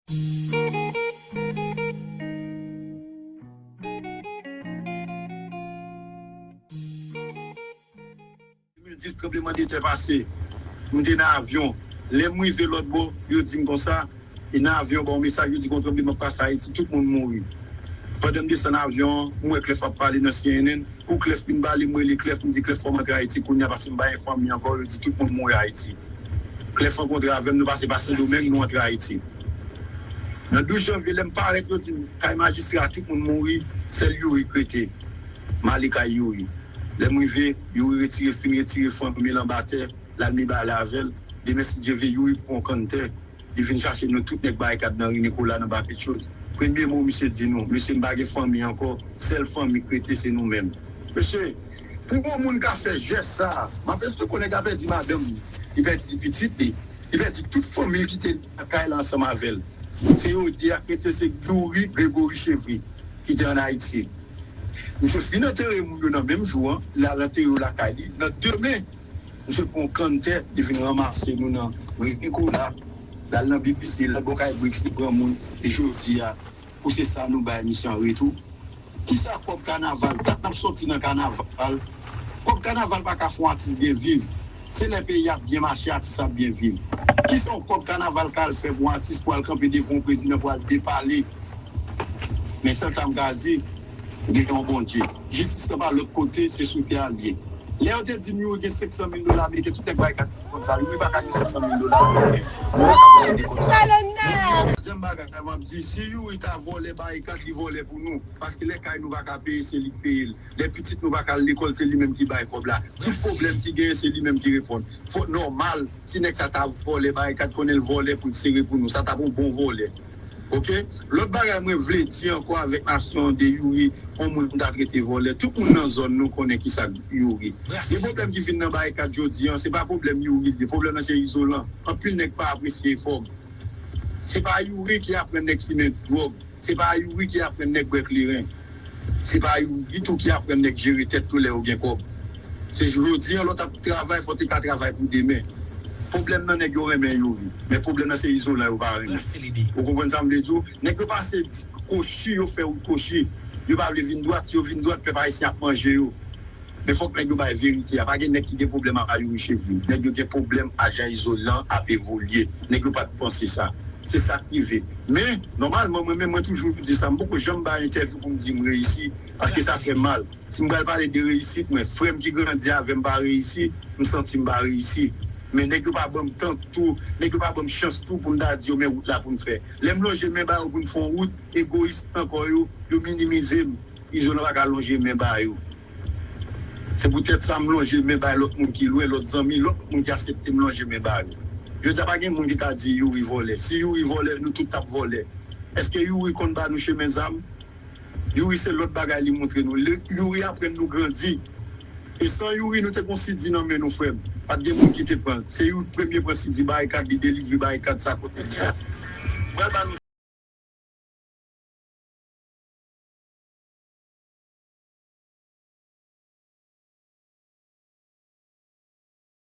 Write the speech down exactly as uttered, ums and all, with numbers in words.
De mil dis, tranbleman de tè pase. M te nan avyon. Lè m rive lòt bò, yo di m konsa, e nan avyon, ba yon mesaj, yo di gon tranbleman k pase Ayiti, tout moun mouri. Pandan m desann avyon an, m wè Clef ap pale nan C N N. Kou Clef fin pale, m rele Clef, m di, "Clef, fò m antre Ayiti kounye a, paske m pa gen fanmi ankò." Yo di, "Tout moun mouri Ayiti." Clef rankontre avè m, nou pase pa Sendomeng, nou antre Ayiti. Nan douz janvye, lè m parèt, yo di m, "Kay majistra a, tout moun mouri, sèl Youri k rete." M ale kay Youri. Lè m rive, Youri retire, fin retire fanmi l anba tè, l al mibalè avè l. Demen, si Dye vle, Youri pran yon kann tè. Li vin chache nou tout nèg Barikad nan ri Nikola, nan Bapetchoz. Premye mo misye di nou, "Mesye, m pa gen fanmi ankò, sèl fanmi k rete se nou menm." Mesye, pou yon moun ka fè jès sa a, m ap esplike w, nèg la pèdi madanm li, li pèdi pitit li, li pèdi tout fanmi l ki te nan kay la ansanm avè l. Se yo de a k rete, se Youri, Gregory Chevry, ki te ann Ayiti. Misye fin antere moun yo nan menm jou an, l al antere yo lakay li. Nan demen, misye pran yon kann tè, li vin ranmase nou nan ri Nikola, l al nan B P C, l al bò kay Brix, li pran moun, e jodi a, pou se sa nou bay misye an retou. Kisa kòb kanaval? Dat n ap sòti nan kanaval. Kòb kanaval pa ka fè yon atis byen viv. Se lè peyi ap byen mache, atis ap byen viv. Kisa yon kòb kanaval ka al fè pou yon atis pou al kanpe devan yon prezidan pou al depale? Men sèl sa m ka di, gen yon Bondye. Jistis lan pa lòt kote, se sou tè a l ye. Lè yo te di m Youri gen senk san mil dola ameriken, tout nèg Barikad konn sa. Youri pa ka gen senk san mil dola ameriken. Youri pa ka gen kòb sa. Dezyèm bagay, m ap di, si Youri ta vòlè Barikad, li vòlè pou nou. Paske lè kay nou pa ka peye, se li k peye l. Lè pitit nou pa ka al lekòl, se li menm ki bay kòb la. Tout pwoblèm ki genyen, se li menm ki reponn. Fòk nòmal, si nèg sa ta vòlè Barikad, konnen l vòlè pou l sere pou nou. Sa t ap yon bon vòlè. Oke? Lòt bagay mwen vle di ankò avèk nasyon an de Youri, yon moun m ta trete vòlè. Tout moun nan zòn nou konnen kisa Youri. Gen pwoblèm ki vin nan Barikad jodi an, se pa pwoblèm Youri li ye. Pwoblèm nan se Izolan. Anpil nèg pa apresye efò m. Se pa Youri ki aprann nèg fimen dwòg. Se pa Youri ki aprann nèg bwè kleren. Se pa Youri tou ki aprann nèg jere tèt yo lè yo gen kòb. Se jodi an, lè w t ap travay, fò w te ka travay pou demen. Pwoblèm nan, nèg yo renmen Youri. Men pwoblèm nan, se Izolan yo pa renmen. Ou konprann sa m vle di w? Nèg yo pase di kochi, yo fè wout kochi. Yo pa vle vin dwat, si yo vin dwat, pèp ayisyen ap manje yo. Men fòk nèg yo bay verite a. Pa gen nèg ki gen pwoblèm ak Youri Chevry. Nèg yo gen pwoblèm ak jan Izolan ap evolye. Nèg yo pa t panse sa. Se sa k rive. Men, nòmalman, mwen menm, mwen toujou di sa. M poko janm bay entèvyou pou m di m reyisi, paske sa fè mal. Si m pral pale de reyisit mwen, frè m ki grandi avè m pa reyisi, m santi m pa reyisi. Men nèg yo pa ban m tan tou, nèg yo pa ban m chans tou pou m ta di yo men wout la pou m fè. Lè m lonje men ba yo pou m fè yon wout, egoyis nan kò yo, yo minimize m. Izolan pa ka lonje men ba yo. Se poutèt sa m lonje men bay lòt moun ki lwen, lòt zanmi, lòt moun ki aksepte m lonje men ba yo. Jodi a pa gen moun ki ka di Youri vòlè. Si Youri vòlè, nou tout t ap vòlè. Èske Youri konn ba nou chemen zam? Youri se lòt bagay li montre nou. Youri aprann nou grandi. E san Youri, nou te gon sidi nan men nou, frè m. Pa t gen moun ki te pran l. Se Youri k premye pran sidi Barikad, li delivre Barikad sa kote l ye a.